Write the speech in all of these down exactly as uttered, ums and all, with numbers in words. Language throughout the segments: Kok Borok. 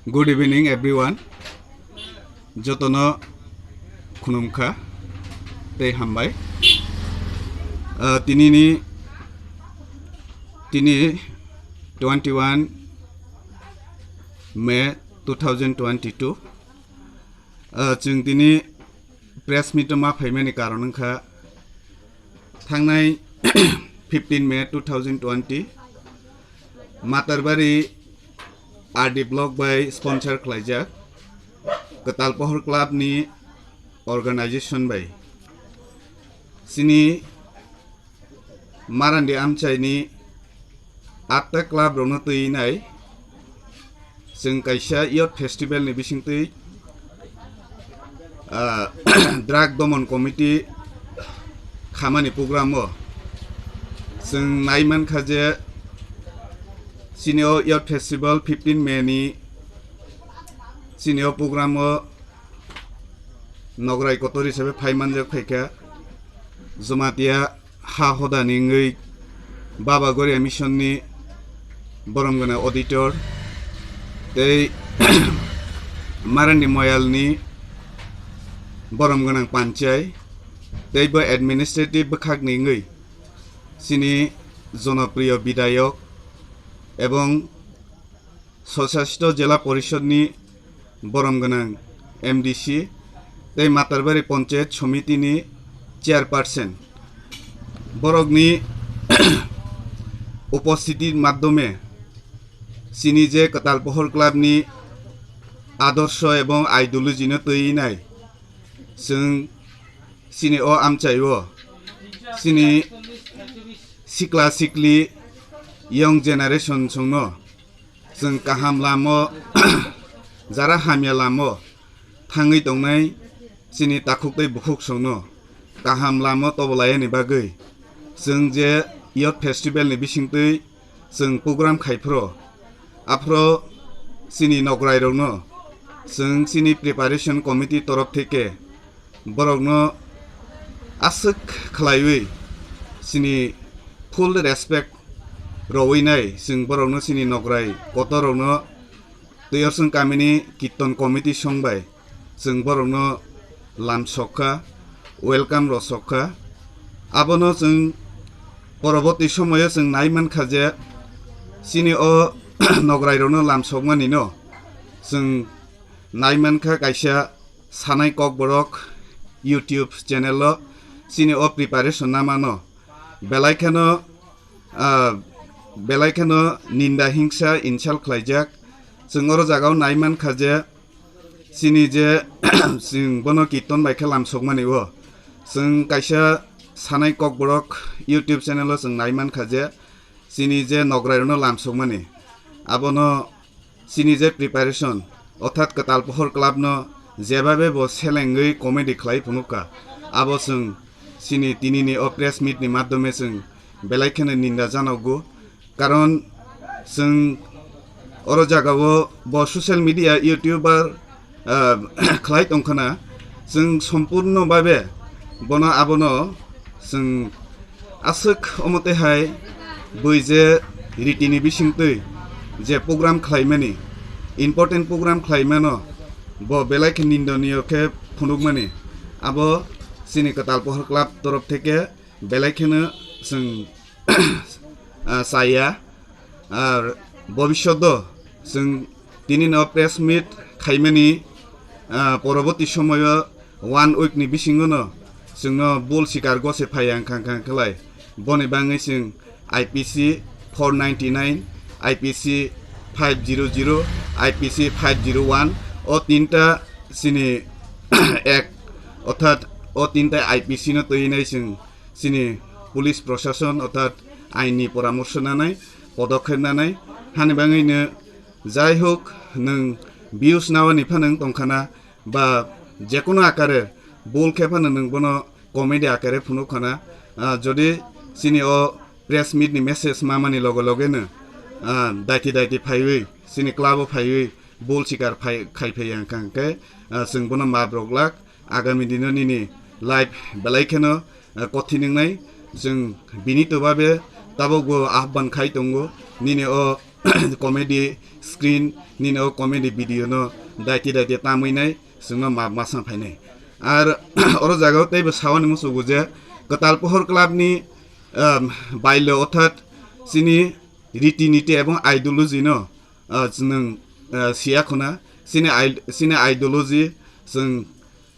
Good evening, everyone. Jotono khulumkha tei hambai. Ah, tinini, tini twenty-one May two thousand twenty-two. Ah, chwng tini press meet ma phaimani karon wngkha, thangnai fifteen May two thousand twenty, Matarbari R D Block bai sponsor khlaijak, Kwtal Pohor Club ni organization bai. Chini Marandi amchaini atta club rokno twi nai, chwng kaisa youth festival ni bisingtwi, ah, drug domon committee khamani program o chwng nai mankha je chini o youth festival fifteen May ni chini o program o nograi kotor hisabe phai manjak phaikha Jamatia ha hodani wngwi Baba Goria Mission ni borom gwnang auditor tei Marandi Moyal ni borom gwnang panchai tei bo administrative bwkhak ni wngwi chini jonopriyo bidayok ebong Swshasit Jela Porishod ni borom gwnang M D C tei Matarbari Panchayat Somiti ni chairperson. Borok ni upostiti madhyome chini je Kwtal Pohor Club ni adorsho ebong ideology no twi nai chwng chini o amchai o chini sikla sikli young generation chwngno chwng kaham lamo, jara hamya lamo thangwi tongnai chini takhuk tei bukhuk songno kaham lamo tobolaiyani bagwi chwng je youth festival ni bisingtwi chwng program khai phro, aphro chini nograi rokno chwng chini preparation committee torof theke borokno aswk khlaiwi chini full respect rowui nai, chwng borokno chini nograi kotor rokno Twiyorsong kamini Kirtan Committee song bai chwng borokno lam sokha, welcome rw sokha. Abono chwng poroboti somoyo chwng nai mankha je chini o nograi rokno lam sokmani no chwng nai mankha kaisa Sanai Kokborok YouTube channel o chini o preparation namano belai kheno, ah, belai kheno ninda hingsa insult khlaijak. Chwng oro jagao nai mankha je chini je chwng bono Kirtan bai khe lam sokmani o chwng kaisa Sanai Kokborok YouTube channel o chwng nai mankha je chini je nograi rokno lam sokmani abono chini je preparation, orthat Kwtal Pohor Club no jebabe bo selengwi comedy khlai phunukha, abo chwng chini tinini o press meet ni madhyome chwng belai kheno ninda janogo, karon chwng oro jagao bo social media, YouTuber, ah, khlai tongkhana, chwng sompurno babe bono abono chwng aswk omote hai bui je ritini bisingtwi je program khlaimani, important program khlaimano bo belai khe nindoniyo khe phunukmani, abo chini Kwtal Pohor Club torof theke belai kheno chwng, ah, chaya. Ar bobishoto chwng tini no press meet khaimani, ah, poroboti somoyo one week ni bisingo no chwngno bul sikar gose phaiya wngkha wngkha khlai. Boni bangwi chwng I P C four ninety-nine, I P C five zero zero, I P C five zero one o tinta chini ek, orthat o tinta I P C no twi nai chwng chini police prosason orthat ain ni poramorso nanai, podokhep nanai, hani bangwi no jai hok nwng views nawani phano wng tongkhana ba jekono akare bul khe phano nwng bono comedy akare phunuk khana, ah, jodi chini o press meet ni message mamani loge loge no, ah, daiti daiti phaiwi chini club o phaiwi bul sikar phai-, khai phaiya wngkha hwnkhe, ah, chwng bono map rok lak. Agami dino nini life belai kheno, eh, kothin wngnai. Chwng bini tobabe tabukbo ahban khai tongo. Nini o comedy screen nini o comedy video no daiti daiti tamwi nai chwngno ma masa phainai. Ar oro jaga o teibo sawani musugo je Kwtal Pohor Club ni, um, bailo orthat chini riti niti ebong ideology no, uh, chwng, uh, siya khuna chini i- chini ideology chwng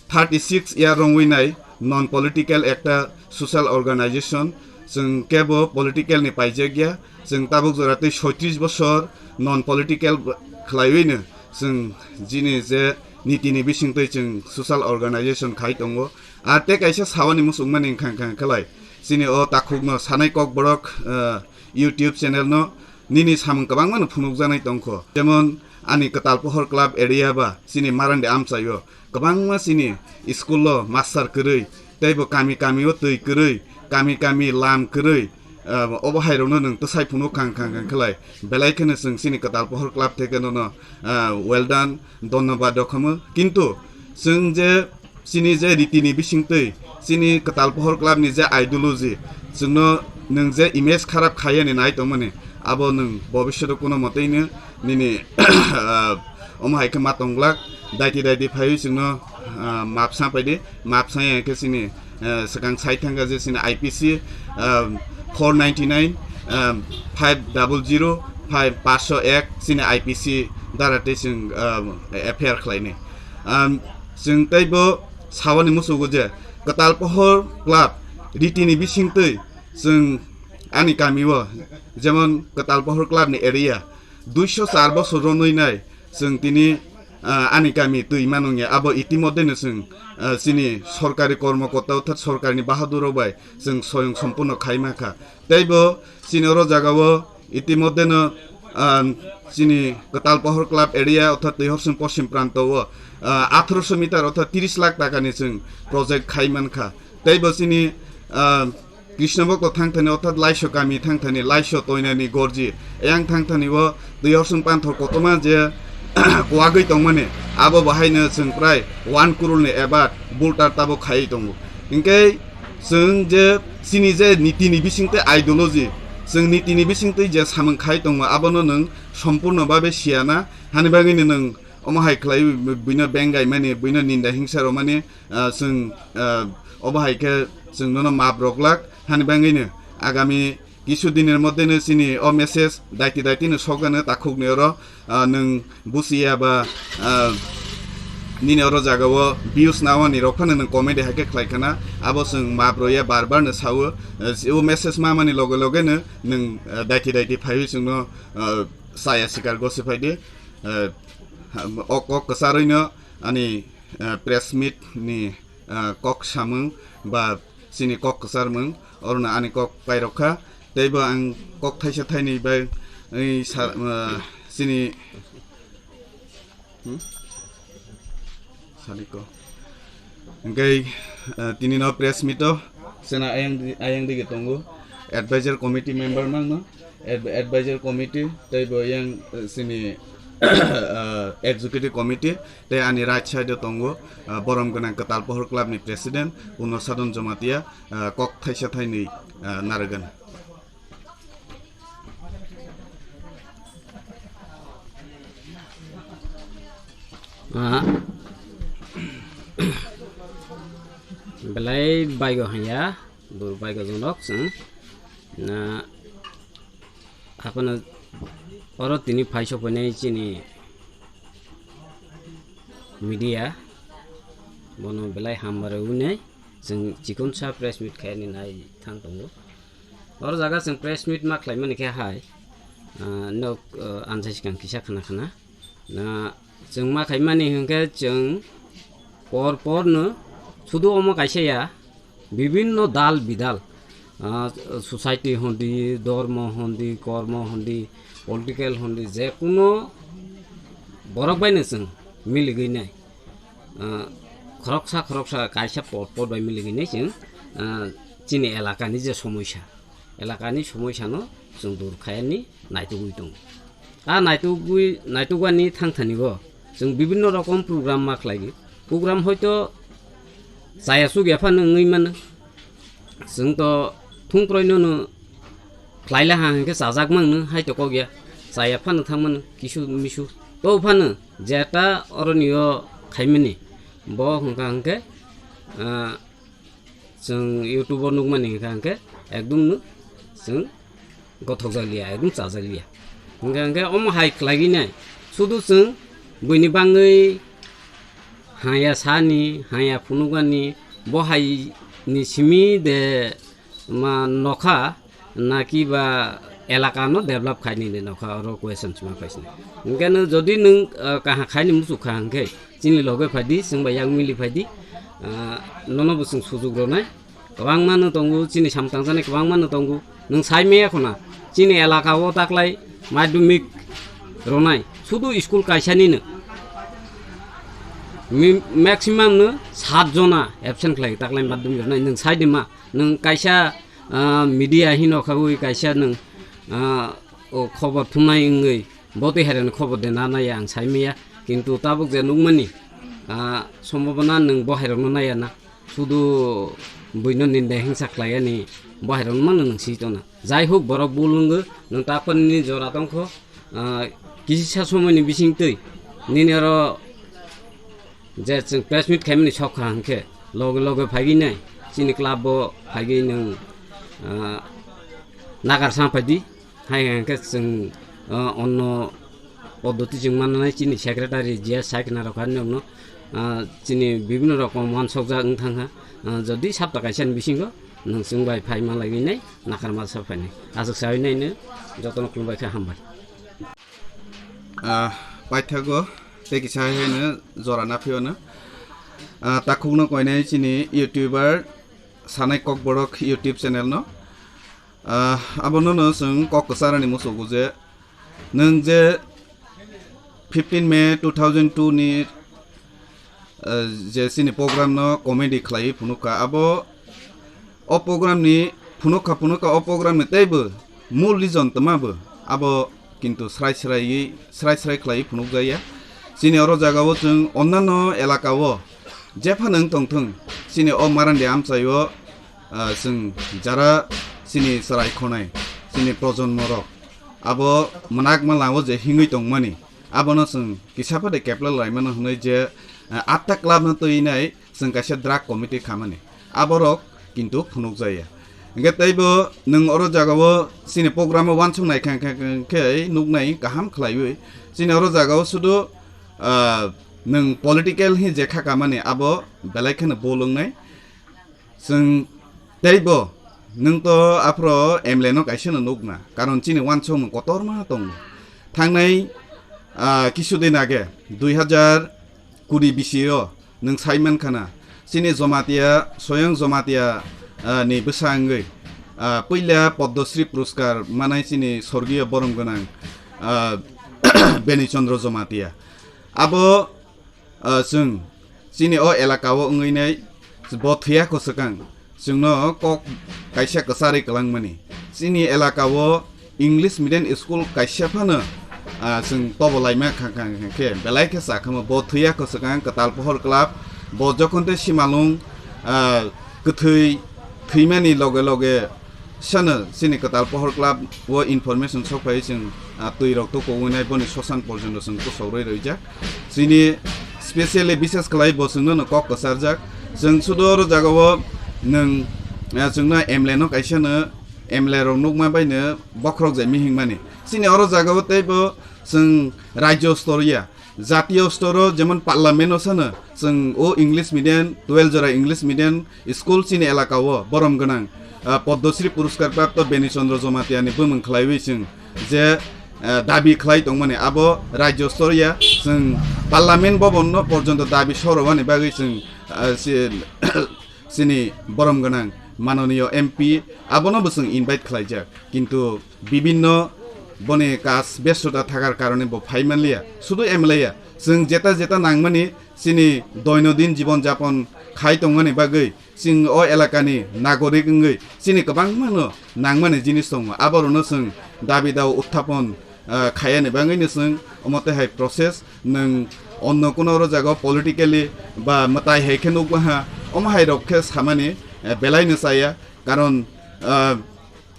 thirty six year rongwi nai non political ekta social organization, chwng kebo political ni paijak ya, chwng tabuk jora tei soitris bosor non political khlaiwi no chwng jini je niti ni bising twi chwng social organization khai tongo. Ar tei kaisa sawani muchungmani wngkha wngkha khlai chini o takhuk no sanai kok borok, ah, YouTube channel no nini samung kwbangma no phunukjaknai tongkho. Jemon ani Kwtal Pohor Club area ba chini Marandi amchaio kwbangma chini school o master kwrwi, teibo kami kami o twi kwrwi, kami kami lam kwrwi, ah, obo hai rokno nwng twsai phunuk khang khang khang khlai. Belai kheno chwng chini Kwtal Pohor Club theke nono, ah, well done, dhonnobad rokhomo. Kintu chwng je chini je riti ni bising twi, chini Kwtal Pohor Club ni je ideology, chwngno nwng je image kharap khai yani nai tongmani, abo nwng bobishoto kuno motei no nini, ah, omo hai khe ma tong glak, daiti daiti phaiwi chwngno, ah, map sa paidi, map sa ya khe chini, ah, swkang sai thangkha je chini I P C, ah, four ninety nine, ah, five double zero, five, paanch sho ek chini I P C dara tei chwng, ah, F I R khlainai. Am, chwng teibo sawani musugo je Kwtal Pohor Club riti ni bising twi chwng ani kami o, jemon Kwtal Pohor Club ni area duiso char bosor ronwi nai chwng tini, ah, ani kami twi manung ya. Abo itimodhe no chwng, ah, chini sorkari kormokorta orthat sorkari ni bahadur rok bai chwng soyong sompurno khai mankha. Teibo chini oro jaga o itimodhe no, ah, chini Kwtal Pohor Club area orthat Twihorsing Poschim Pranto o, ah, atharoso meter orthat tris lakh taka ni chwng project khai mankha. Teibo chini, ah, Krishnabokto thangthani orthat Laiso kami thangthani Laiso toinani gorji eyang thangthani o Twihorsing panthor kotorma je kuagwi tongmani abo bahaino chwng prai one crore ni ebat bultar tabuk khaiwi tongo. Hinkhe chwng je chini je niti ni bising tei ideology, chwng niti ni bising twi je samung khai tongo, abono nwng sompurno babe siya na, hani bagwino nwng omo hai khlaiwi buino beng gaimani, buino ninda hingsa rwmani, ah, chwng, ah, obo hai khe chwng nono map rok glak, hani bagwino agami kisu dinir moddhe no chini o message daiti daiti no sokgano takhuk ni oro, ah, nwng busiya ba, ah, nini oro jaga o views nawani rok phano nwng comedy hai khe khlai khana, abo chwng map rwya bar bar no sawo, ah, o message ma mani loge loge no nwng, ah, daiti daiti phaiwi chwngno, ah, chaya sikar gosi phaidi, ah, o kok kwcharwi no ani, ah, press meet ni, ah, kok samung ba chini kok kwcharmung, orono ani kok pairok kha. Teibo ang kok thaisa thainwi bai, wi sa-, ah, chini, hmm? Saniko. Hingke, ah, tini no press meet o sena ayang di-, ayang dige tongo advisor committee member mangno. Ad-, advisor committee, tei bo yang, eh, sini, eh, executive committee, tei ani right side o tongo, eh, borom gwnang Kwtal Pohor Club ni president, Puno Sadon Jamatia, eh, kok thaisa thainwi, eh, narwgana. Ah. Belai baigo hanya. Buru baigo jonok chwng, na, haphano oro tini phai sokphainai chini media, bono belai hambai rwwi nai chwng chikonsa press meet khainani nai thang tongo. Oro jaga chwng press meet ma khlaimani khe hai, ah, nok, ah, ansa swkang kisa khna khna. Na, chwng ma khaimani hwnkhe chwng por por no sudu omo kaisa ya, bibinno dal bidal, ah, society hondi, dhormo hondi, kormo hondi, political hondi, je kuno borok bai no chwng miligwi nai. Ah, khoroksa khoroksa kaisa por por bai miligwi nai chwng, ah, chini elakani je somoisa, elakani somoisano chwng dur khayani naitugwi tongo. A naitugwi, naitugani thangthani o chwng bibinno rokom program ma khlai di. Program hoito chaya chuk ya phano wngwi mano. Chwng to thung kroi no no khlai le ha hwnkhe chajak mang no hai to kok ya. chaya phano thangmano kisu misu. To phano jeta oronio khaimani, bo hwnkha hwnkhe, ah, chwng YouTube o nukmani hwnkha hwnkhe ekdom no chwng gothokjakliya, ekdom chajakliya. Hwnkha hwnkhe omo hai khlaigwi nai, sudu chwng buini bangwi haya sani, haya phunukani, bo hai ni simi de ma nokha naki ba elaka no develop khaini de nokha, oro question chuma paisini. Hwnkhe no jodi nwng, ah, kaha khaini muchuk kha hwnkhe chini loge phaidi, chwng bai yang mili phaidi, ah, nono bo chwng sujuk ronai. Kwbangma no tongo, chini samtang jani kwbangma no tongo. Nwng sai maya khuna, chini elaka o taklai madhyamik ronai, sudu school kaisa nino. Mi-, maximum no sat jona absent khlai taklai madhyamik ronai. Nwng sai de ma, nwng kaisa, ah, media hino khaui kaisa nwng, ah, o khobor thumnai wngwi bo twi hairokni khobor de na naiya ang sai maya. Kintu tabuk je nukmani, ah, sombhabona nwng bo hairokno naiya na. Sudu buino ninda hingsa khlai ani bo hairokno mano nwng si tona. Jai hok borok bul wngwi nwng taphor nini jora tongkho, ah, kisa somoini bising twi nini oro je chwng press meet khaimani sok kha hwnkhe loge loge phaigwi nai chini club o phaigwi nwng, ah, nagar sa phaidi. Hai hwnkhe chwng, ah, onno poddoti chwng mannai chini secretary je sai khna rok ani nokno, ah, chini bibhinno rokom wansokjak wng thangkha. Ah, jodi sapta kaisa ni bisingo nwng chwng bai phai ma lagwi nai nakarma sa phainai. Aswk sawi naino jotono khulumbai kha, hambai. Ah, paithago tei kisa haino jora na phiyano. Ah, takhukno koinai chini YouTuber Sanai Kokborok YouTube channel no. Ah, abono no chwng kok kwcharani musugo je nwng je fifteen May two thousand two ni, ah, je chini program no comedy khlai phunukha, abo o program ni phunukha phunukha o program ni teibo mul reason twma bo abo kintu srai srai srai srai khlai phunukjaya. Chini oro jagao chwng onnano elaka o jephano wng tongthwng, chini o Marandi amchaio, ah, chwng jara chini chwrai khonai, chini projonmo rok abo mwnakma lao je hingwi tongmani, abono chwng kisa phade kepla laimano hwnwi je, ah, atta club no twi nai chwng kaisa drug committee khamani, aborok kintu phunukjaya. Hingke teibo nwng oro jagao chini program o wansuk nai khe, khe, khe, khe nuknai kaham khlaiwi. Chini oro jagao sudu, ah, nwng political hi je kha kamani abo belai kheno bol wngnai. Chwng teibo nwng to aphro M L A no kaisa no nukna, karon chini wansuk nwng kotorma tongo. Thangnai, ah, kisu din age dui hazar kuri bisi o nwng sai mankha na, chini Jamatia, Soyang Jamatia, ah, ni bwsa wngwi, ah, puila Padma Shri Puroskar manai chini sorgiyo borom gwnang, ah, Beni Chandra Jamatia. Abo, ah, chwng chini o elaka o wngwi nai bo thwiya kwswkang. Chwngno kok kaisa kwcharwi kwlangmani. Chini elaka o English medium school kaisa phano, ah, chwng tobo laima kha, kha, kha khe belai khe cha khamo. Bo thwiya kwswkang Kwtal Pohor Club, bo jokhon tei Simalung, ah, kwthwi thwimani loge loge sano chini Kwtal Pohor Club o information sok phai chwng, ah, twi rok to kogwi nai boni sosan porjonto chwng kusok rwi rwijak. Chini specially bises khlai bo chwngno no kok kwcharjak. Chwng sudo oro jagao nwng, ah, chwngno M L A no kaisa no M L A rok nukma bai no bokhorok jai mihing mani. Chini oro jagao teibo chwng rajyo storiya, jatiyo storo jemon parliament o sano chwng o English medium, twelve jora English medium school chini elaka o borom gwnang, ah, Padma Shri Puroskar prapto Beni Chandra Jamatia ni bumung khlaiwi chwng je, ah, dabi khlai tongmani abo rajyo storiya chwng parliament bhavan no porjonto dabi sorowani bagwi chwng, ah, si-, chini borom gwnang manoniyo M P abono bo chwng invite khlaijak, kintu bibinno boni kaj bestota thakar karone bo phai manliya. Sudu M L A ya, chwng jeta jeta nangmani chini doinodin jibon japon khai tongmani bagwi chwng o elakani nagorik wngwi chini kwbangmano nangmani jinis tongo, aborokno chwng dabi dao uthapon, ah, khaiyani bagwino chwng omo tei hai process nwng onno kuno oro jagao politically ba mwtai hai khe nukbaha, omo hai rok khe samani, eh, belaino chaya, karon, ah,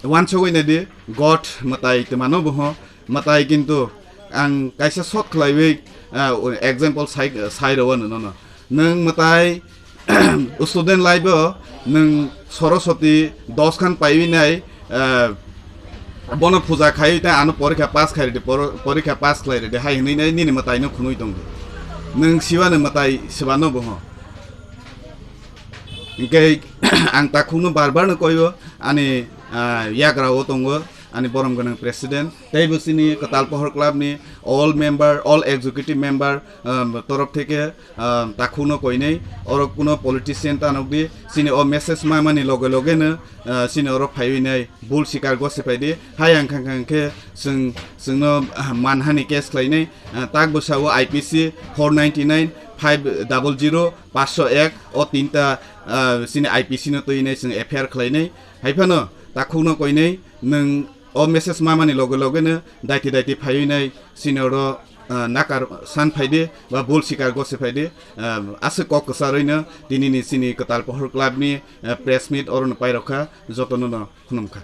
wansugwi naidi God mwtai twmano boho Mwtai kintu ang kaisa short khlaiwi, ah, example sai, sai rw ano nono. Nwng mwtai student life o nwng Saraswati dos khan paiwi nai, ah, bono puja khaiwi tei ano porikha pass khai rwdi, por-, porikha pass khlai rwdi hai hwnwi nai nini mwtai no khwnwi tongdi. Nwng siwano mwtai swbano bo ho. Hingke ang takhukno bar bar no koiyo ani, ah, yagra o tongo ani borom gwnang president. Tei bo chini Kwtal Pohor Club ni all member, all executive member, um, torof theke, um, takhukno koinai. Oro kuno politician ta nukdi, chini o message mamani loge loge no, uh, chini oro phaiwi nai bul sikar gosi phaidi. Hai ang khang khang khe chwng, chwngno, ah, manhani case khlainai. Ah, tak bwsa o I P C four ninety nine, five double zero, paanch ek o tinta, ah, chini I P C no twi nai chwng F I R khlainai. Hai phano takhukno koinai nwng o message mamani loge loge no daiti daiti phaiwi nai chini oro, ah, nakar san phaidi ba bul sikar gosi phaidi, ah, aswk kok kwcharwi no tinini chini Kwtal Pohor Club ni, ah, press meet oro no pairokha jotono no khulumkha.